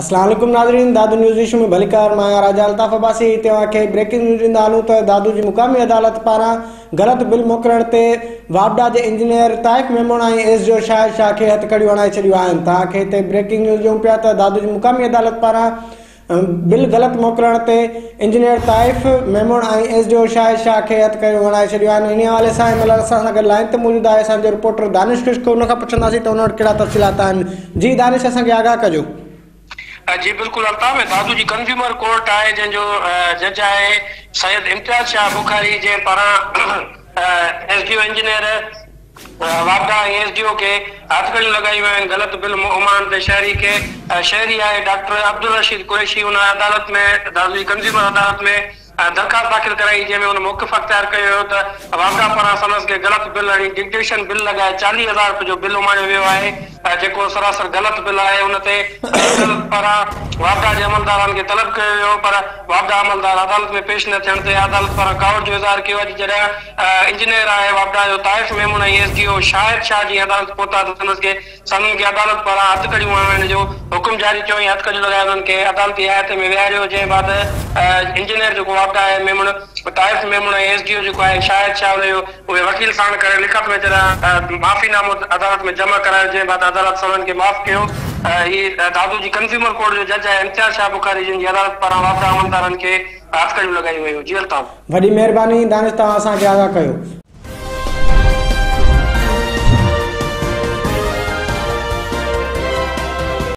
اسلام عليڪم ناظرين، دادو نيوز ايشو ۾ ڀليڪار. مان آهيان راجا الطاف عباسي. هتي اوهان کي بريڪنگ نيوز ڏيندا هلون ته دادو جي مقامي عدالت پاران غلط بل موڪلڻ تي واپڊا جي engineer Taif Memon ۽ S D O Shahid Shah کي هٿڪڙيون هڻائي ڇڏيون آهن. توهان کي هتي بريڪنگ نيوز ڏيون پيا ته دادو جي مقامي عدالت پاران بل غلط موڪلڻ تي engineer Taif Memon ۽ S D O Shahid Shah کي هٿڪڙيون هڻائي ڇڏيون آهن. انهي حوالي سان هن مهل اسان سان گڏ لائين تي موجود آهي اسان جو رپورٽر دانش خشڪ، ان کان پڇنداسين ته ان وٽ ڪهڙا تفصيلات آهن. جي دانش، اسان کي آگاهه ڪجو. جي بلڪل الطاف، دادو جي ڪنزيومر ڪورٽ آهي جنهن جو جج آهي سيد امتياز شاهه بخاري، جنهن پاران ايس ڊي او انجنيئر واپڊا ۽ ايس ڊي او کي هٿڪڙيون لڳايون ويون آهن. غلط بل اماڻڻ تي شهري کي شهري آهي ڊاڪٽر عبدالرشيد قريشي ان عدالت ۾ دادو جي ڪنزيومر عدالت ۾ درخواست داخل ڪرائي، جنهن ۾ هن موقف اختيار ڪيو هيو ته واپڊا پاران سندس کي غلط بل هڻي ڊڪٽيشن بل لڳائي 40 هزار روپين جو بل اماڻيو ويو آهي، جيڪو سراسر غلط بل آهي. ان تي عدالت پاران واپڊا جي عملدارن کي طلب ڪيو ويو، پر واپڊا عملدار عدالت ۾ پيش نه ٿيڻ تي عدالت پاران ڪاوڙ جو اظهار ڪيو. اڄ جڏهن انجنيئر آهي واپڊا جو طائف ميمڻ ۽ ايس ڊي او شاهد شاهه جي عدالت پهتا ته سندس کي سندن کي عدالت پاران هٿڪڙيون هڻائڻ جو حڪم جاري ٿيو ۽ هٿڪڙيون لڳائي انهن کي عدالتي احاطي ۾ ويهاريو، جنهن بعد انجنيئر جيڪو واپڊا آهي ميمڻ طائف ميمڻ ۽ ايس ڊي او جيڪو آهي شاهد شاهه ان جو اهي وڪيل ساڻ ڪري لکت ۾ جڏهن معافي نامو عدالت ۾ جمع ڪرايو، جنهن بعد عدالت سندن کي معاف ڪيو. هي دادو جي ڪنزيومر ڪورٽ جو جج آهي امتياز شاهه بخاري، جن جي عدالت پاران واپڊا عملدارن کي هٿڪڙيون لڳايون ويون. جي الطاف. وڏي مهرباني دانش، توهان اسان کي آگاهه ڪيو.